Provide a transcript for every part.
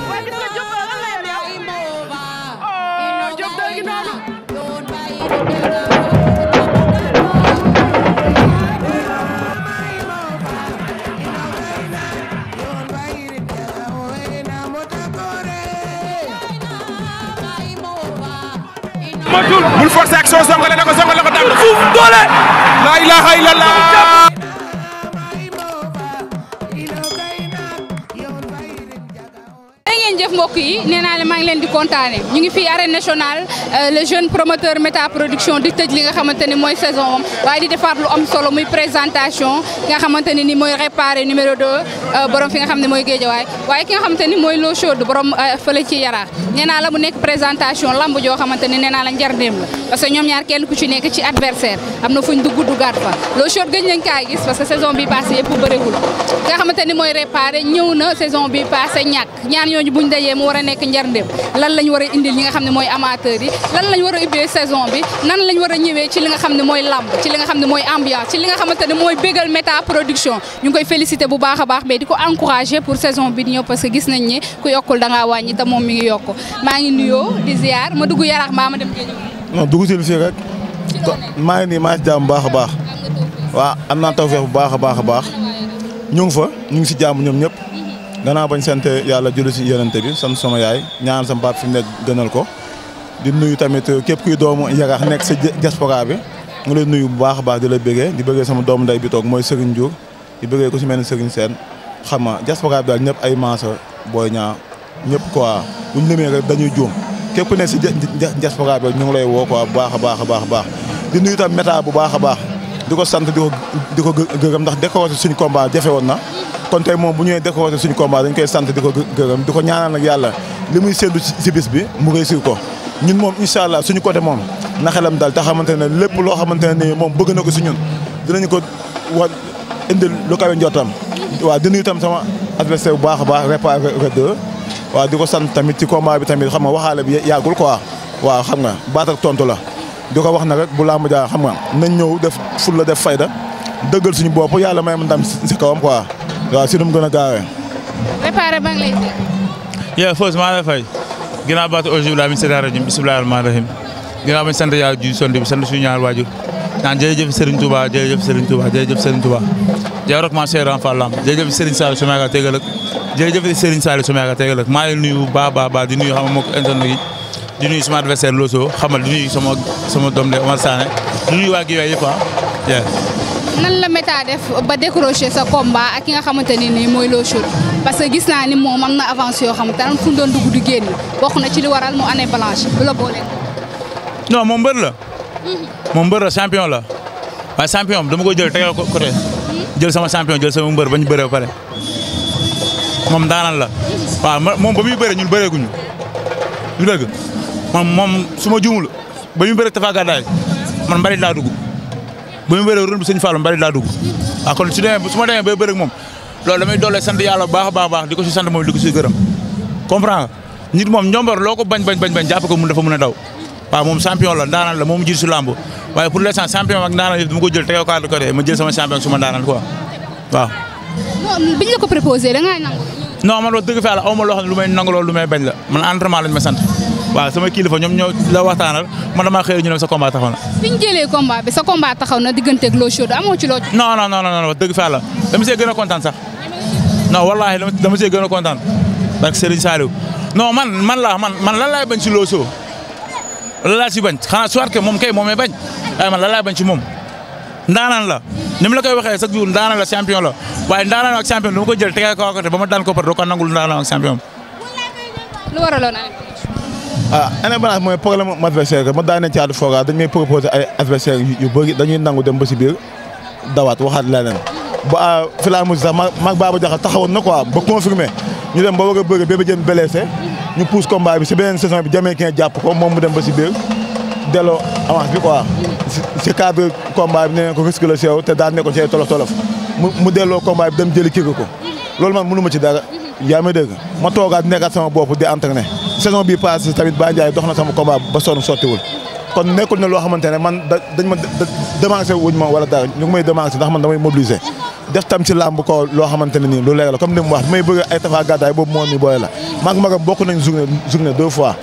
waaye gis nga Diop lan la yor yow oh Diop doo gi noonu bul forcer action songale na ko dam fuuf doole la ilaha illallah jëf mbokk yi nee naa leen maa ngi leen di kontaane ñu ngi fii arène nationale le jeune promoteur Méta Production di tëj li nga xamante ni mooy saison moom waaye di defaat lu am solo muy présentation ki nga xamante ni mooy réparé numéro 2 borom fi nga xam ne mooy Géejawaay waaye ki nga xamante ni mooy Lo Chaude borom fële ci Yaraax nee naa la mu nekk présentation lamb joo xamante ni nee naa la njardeem la parce que ñoom ñaar kenn ku ci nekk ci adversaire am na fuñ dugg duggaat fa Lo Chaude gëj nañ kaa gis parce que saison bi passé yëpp bëriwul ki nga xamante ni mooy réparé ñëw na saison bi passé ñàkk ñaar ñooñu buñ dajee mu war a nekk njardeem lan lañ war a indil ñi nga xam ne mooy amateurs yi lan lañ war a ubbee saison bi nan lañ war a ñëwee ci li nga xam ne mooy lamb ci li nga xam ne mooy ambiance ci li nga xamante ne mooy bégal Méta Production ñu ngi koy féliciter bu baax a baax mais di ko encourager pour saison bi di ñëw parce que gis nañ ni ku yokkul da ngaa wàññi te moom mi ngi yokk maa ngi nuyoo di ziar ma dugg Yaraax mbaa ma dem Géejawaay. non dugg si fii rek maa ngi nii maa ngi si jàmm bu baax a baax waaw am naa tawfeex bu baax a baax a baax ñu ngi fa ñu ngi si jàmm ñoom ñëpp gannaaw bañ sant yàlla julli si yonente bi sant sama yaay ñaan sama baat fi mu nekk gënal ko di nuyu tamit képp kuy doomu Yaraax nekk sa diaspora bi nga lay nuyu bu baax a baax di la bëggee di bëggee sama doomu nday bi toog mooy Serigne Diour di bëggee ko si mel ni Serigne Sène xam nga diaspora bi daal ñëpp ay maasa booy ñaa ñëpp quoi bu ñu limee rek dañuy juum képp ku nekk si diaspora bi ñu ngi lay woo quoi bu baax a baax a baax a baax di nuyu tam Méta bu baax a baax di ko sant di ko gërëm ndax décoré suñu combat jafe woon na kon tey moom bu ñëwee décoré suñu combat dañ koy sant di ko gërëm di ko ñaanal nag yàlla li muy séntu si bis bi mu réussir ko ñun moom incha allah suñu côté moom na xelam dal te xamante ne lépp loo xamante ne nii moom bëgg na ko si ñun dinañu ko war indil lu kawe njottam waaw di nuyu tam sama adversaire bu baax a baax réparé 2 waaw di ko sant tamit ci combat bi tamit xam nga waxaale bi yàggul quoi waaw xam nga baat ak tontu la di ko wax na rek bu làmb ja xam nga nañ ñëw def ful la def fayda dëggal suñu bopp yàlla may ma ndam si kawam quoi waaw si nu mu gën a gaawee. réparé ba ngi lay dégg. yow Fos maa lay fay ginnaaw baatu aujourd' min seytaani rajiim bismillaahi rahmaani rahiim ginnaaw bañ sant yàlla ji sonde bi sant suñu ñaar waajur naan jërëjëf Serigne Touba jërëjëf Serigne Touba jërëjëf Serigne Touba jaw rek ma seeran fa lam jërëjëf Serigne Saliou sama yaakaar tegal ak jërëjëf Serigne Saliou sama yaakaar tegal ak maa ngi nuyu baax di nuyu xam nga mbokk internet yi di nuyu sama adversaire Loso xamal di nuyu sama doom de Omar Sané di nuyu waa Guèye yëpp nan la Méta def ba décrocher sa combat ak ki nga xamante ne nii mooy Lo Chaude parce que gis naa ni moom am na avance yoo xamante ne fu mu doon dugg di génn bokk na ci li waral mu année blanche bu la boole. non moom mbër la. moom mbër la champion la waaye champion dama ko jël tegal ko côté jël sama champion jël sama mbër ba ñu bëree ba pare moom daanaan la waaw moom ba muy bëree ñun bëreeguñu lu dëgg moom su ma juumul ba muy bëree Tafa Gadaay man mbari laa dugg. ba mu bëree rôle bi sëñ Fallou mbari laa dugg waaw kon su ma demee ba bëri ak moom loolu damay doole sant yàlla bu baax a baax di ko si sant moom di ko si gërëm comprends nga nit moom ñombar loo ko bañ jàpp ko mun dafa mën a daw waaw moom champion la ndaanaan la moom jiitu si lamb waaye pour l'instant champion ak ndaanaan yëpp dama ko jël tegoo ko de ma jël sama champion suma ndaanaan quoi waaw. non biñ la ko proposé da ngaa nangu. non man wax dëgg fa yàlla aw ma loo xam ne lu may nangu loolu lu may bañ la man entraînement lañ ma sant waaw sama kilifa ñoom ñoo la waxtaanal man damaa xëy ñu ne sa combat taxaw na. bi ñu jëlee combat bi sa combat taxaw na digganteeg Lo Chaude amoo ci loo. non wax dëgg fa yàlla dama see gën a kontaan sax non wallaahi dama see gën a kontaan parce que Serigne Saliou non man lan laay bañ si Lo Chaude lan laa si bañ xanaa soit que moom kay moomee bañ waaye man lan laay bañ ci moom ndaanaan la ni mu la koy waxee chaque jour ndaanaan la champion la waaye ndaanaan ak champion dama ko jël tegee ko côté ba ma daan ko par doo ko nangul ndaanaan ak champion. lu waraloon année blanche mooy problème mu adversaire ma daanee caatu foogaa dañ may proposé ay adversaire yu bëri dañuy nangu dem ba si biir dawaat waxaat leneen ba fi laa mujj sax mag Baba Diakhal taxawoon na quoi ba confirmé ñu dem ba war a bëri Bébé Diène blessé ñu pousse combat bi si beneen saison bi Jamaïcain jàpp ko moom mu dem ba si biir delloo avance bi quoi si cadre combat bi nee ko risque la sew te daan ne ko ci ay tolof mu delloo combat bi dem jëli kii ko loolu man mënu ma ci dara yaa may dégg ma toogaat nekkaat sama bopp di entraîné saison bii passé tamit Ba Ndiaye dox na sama combat ba sonn sottiwul kon nekkul ne loo xamante ne man dañ ma démarché wuñ ma wala dara ñu ngi may démarché ndax man damay mobiliser def tam ci làmb ko loo xamante ne nii lu leer la comme ni mu wax bi may bëgg ay Tafa Gàddaay boobu moom mi booy la maag magam bokk nañ journée 2 fois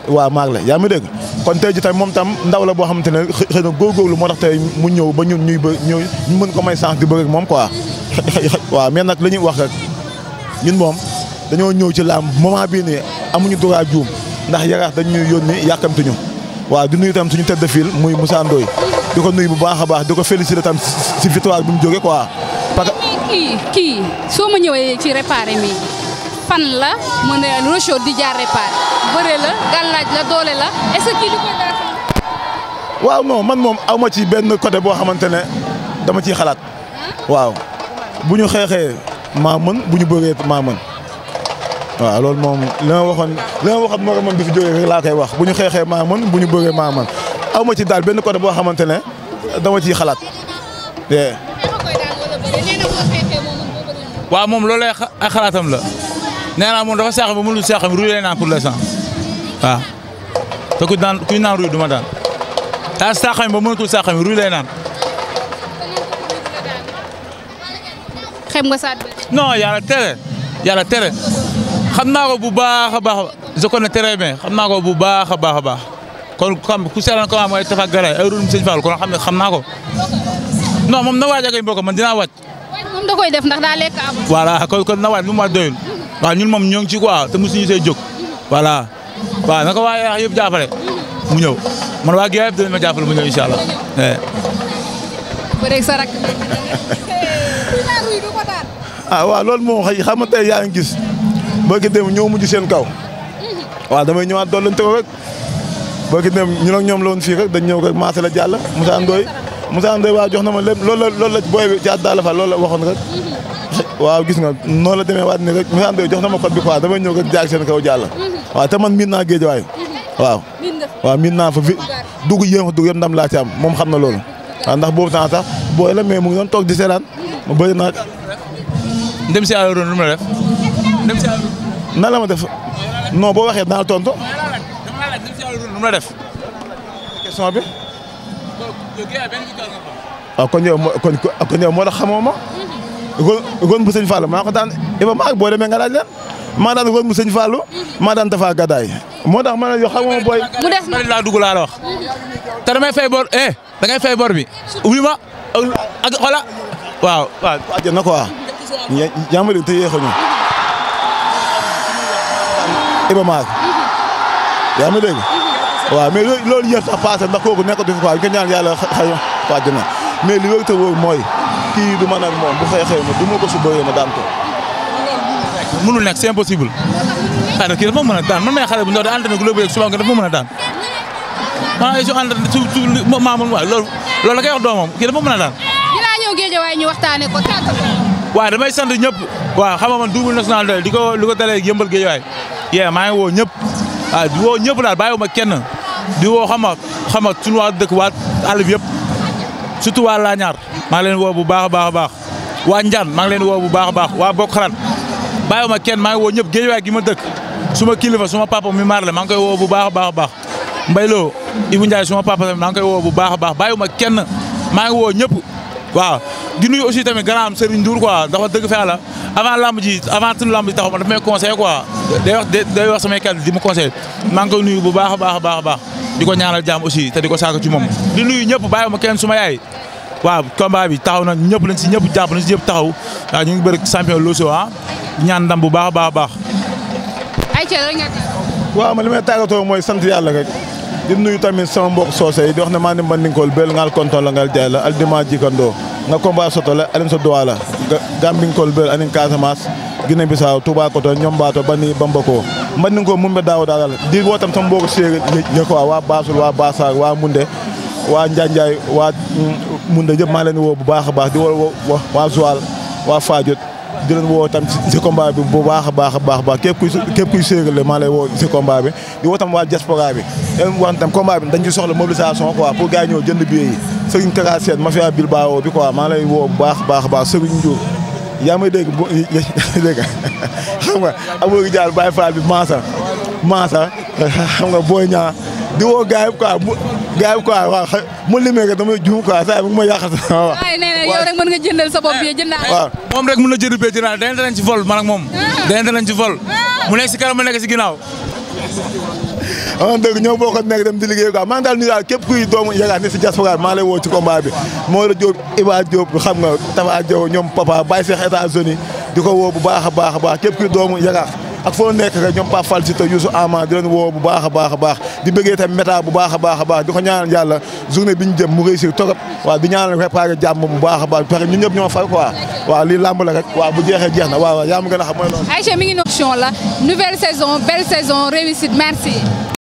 waaw maag la yaa ngi dégg kon tey ji tamit moom tam ndaw la boo xamante ne xëy na góorgóorlu moo tax tey mu ñëw ba ñun ñu mën ko may chance di bëgg ak moom quoi waaw mais nag la ñuy wax rek ñun moom dañoo ñëw ci làmb moment bii nii amuñu droit juum ndax Yaraax dañ ñuy yónni yàkkamtuñu waaw di nuyu tam suñu tête de file muy Moussa Ndoye di ko nuyu bu baax a baax di ko féliciter tam si victoire bi mu jógee quoi. parce que kii soo ma ñëwee ci réparé mi fan la mën a Rocho di jaar réparé bëre la gàllaaj la doole la est-ce que kii di koy dara. waaw non man moom aw ma ci benn côté boo xamante ne dama ciy xalaat waaw bu ñu xeexee maa mën bu ñu bëree maa mën waaw loolu moom li ma waxoon moromam bi fi jógee rek laa koy wax bu ñu xeexee maa mën bu ñu bëree maa mën aw ma ci daal benn côté boo xamante ne dama ciy xalaat. waaw moom loolu ay xalaatam la nee naa moom dafa saax ba mënul saax mi ruy lay naan pour l'instant waaw te kuy naan ruy du ma daan daa saax mi ba mënatul saax mi ruy lay naan. xem nga saat non yàlla tere xam naa ko bu baax a baax je connais très bien xam naa ko bu baax a baax a baax kon xam ku seetaan ko mooy Tafa Gàddaay ay ruum Sëñ Fall kon xam naa ko non moom na waaj ak ay mbokk man dinaa waaj. moom da koy def ndax daa lekk am. voilà kon na waaj lu mu waaj doyul waaw ñun moom ñoo ngi ci quoi te mosuñu see jóg voilà waaw naka waa Yaraax yëpp jàppale mu ñëw man waa Guèye yëpp dinañ ma jàppale mu ñëw incha allah. bëreeg sa rakk. waaw loolu moo xam nga tey yaa ngi gis boo ko dem ñëw mujj seen kaw waaw damay ñëwaat doolante ko rek boo ko dem ñun ak ñoom la woon fii rek dañ ñëw rek maase la jàll Moussa Ndoye waaw jox na ma lépp loolu la booy bi ci at daal la fa loolu la waxoon rek waaw gis nga noonu la demee waat ni rek Moussa Ndoye jox na ma code bi quoi damay ñëw rek jaag seen kaw jàll waaw te man miin naa Géejawaay waaw miin naa fa fi dugg yëpp ndam laa ci am moom xam na loolu waaw ndax boobu temps sax booy la mais mu ngi doon toog di seetaan ma bëri naa ndem si àll lu mu la def ndem si àll nan la ma def non boo waxee naa tontu. ndem si àll lu mu la def. question bi. waaw kon yow moo tax xamoo ma. ron bu sëñ Fallou maa ko daan Iba maa boo demee nga laaj leen maa daan ron bu sëñ Fallou maa daan Tafa Gàddaay moo tax ma ne yow xamoo booy. mu des ma laa dugg laa la wax. te damay fay bor da ngay fay bor bi. wuyu ma ak xola waaw. waaw na quoi. yaa ma dégg te yéexuñu Iba Mar yaa ma dégg waaw mais loolu yëpp sax passé ndax kooku nekkatu fi quoi ñu ko ñaan yàlla xëy na wàcc na mais li wér te wóor mooy kii du man ak moom bu xeexee ma du ma ko su bëree ma daan ko. mënul nekk c'est impossible. xanaa kii dafa mën a daan man may xale bu ndaw di entraîné gu léegi suba nga dafa mën a daan maanaam su entraîné su maamul waay loolu la koy wax doomam kii dafa mën a daan. dinaa ñëw Géejawaay ñu waxtaanee ko waaw damay sant ñëpp waaw xam nga man double national doy li ko dalee yëmbal Géejawaay maa ngi woo ñëpp waaw di woo ñëpp daal bàyyiwuma kenn di woo xam nga suñu waa dëkk waa àll bi yëpp surtout waa Laañaar maa ngi leen woo bu baax a baax a baax waa Njaan maa ngi leen woo bu baax a baax waa Bokk Xalaat bàyyiwuma kenn maa ngi woo ñëpp Géejawaay gi ma dëkk suma kilifa suma papa mi maar la maa ngi koy woo bu baax a baax a baax Mbayloo Ibou Ndiaye suma papa tamit maa ngi koy woo bu baax a baax bàyyiwuma kenn maa ngi woo ñëpp waaw di nuyu aussi tamit gànnaam Serigne Ndour quoi dafa dëgg fa yàlla avant suñu lamb ji taxaw ma dafa may conseillé quoi day wax samay kàddu di ma conseillé maa ngi koy nuyu bu baax a baax a baax a baax di ko ñaanal jàmm aussi te di ko saako ci moom di nuyu ñëpp bàyyi ma kenn suma yaay waaw combat bi taxaw na ñëpp lañ si ñëpp jàpp nañ si ñëpp taxaw waaw ñu ngi bëri champion Loso di ñaan ndam bu baax a baax a baax. waaw man li may tàggatoo mooy sant yàlla rek di nuyu tamit sama mbokk soose yi di wax ne maa ni mbandinkool bel ngal konton la ngal jaay la aldima jikandoo nga combat soto la alin so dowa la gambinkool bel anin Casamance Guinée Bissau Toubacouta Ñombaato Bani Bambako mbandinkool mumbe daaw daal di woo tam sama mbokk séeréer yi quoi waa Baasul waa Baasaar waa Munde waa Njanjaay waa Munde yëpp maa leen woo bu baax a baax di woo waa Joal waa Fadiouth di leen woo tam si combat bi bu baax a baax a baax képp kuy séeréer maa lay woo si combat bi di woo tam waa diaspora bi leen wax tam combat bi dañ ci soxla mobilisation quoi pour gars yi ñëw jënd billet yi Serigne Kara Sène mafia Bilbao bi quoi maa lay woo bu baax a baax Serigne Ndiour yaa may dégg dégg xam nga Abou Dial Baye Fall bi Mansa xam nga Boy Niang di woo gars yi quoi gars yi quoi waaw mu limee ko damay juum quoi saa yi mu ma yàqal waaw. waaye nee na yow rek mën nga jëndal sa bopp bi jëndaale. waaw moom rek mën na jënd bee jëndaale dañu nañ ci vol man ak moom. dañu nañ ci vol mu nekk si kanam mu nekk si ginnaaw. ah dëgg ñoo boo ko nekk dem di liggéey quoi man daal ñu daal képp kuy doomu Yarax ne si diaspora maa lay woo ci combat bi Mawla Diop Iba Diop xam nga Tafa Diop ñoom papa Baye Cheikh États-Unis di ko woo bu baax a baax a baax képp kuy doomu Yarax ak foo nekk rek ñoom Pape Fall si te Youssou Ama di leen woo bu baax a baax a baax di bëggee tam méta bu baax a baax a baax di ko ñaanal yàlla journée bi ñu jëm mu réussir torop waaw di ñaanal réparé jàmm bu baax a baax parce que ñun ñëpp ñoo far quoi waaw lii làmb la rek waaw bu jeexee jeex na waaw yaa ma gën a xam mooy loolu. Aïcha mi ngi noonu la nouvelle saison belle saison réussite merci.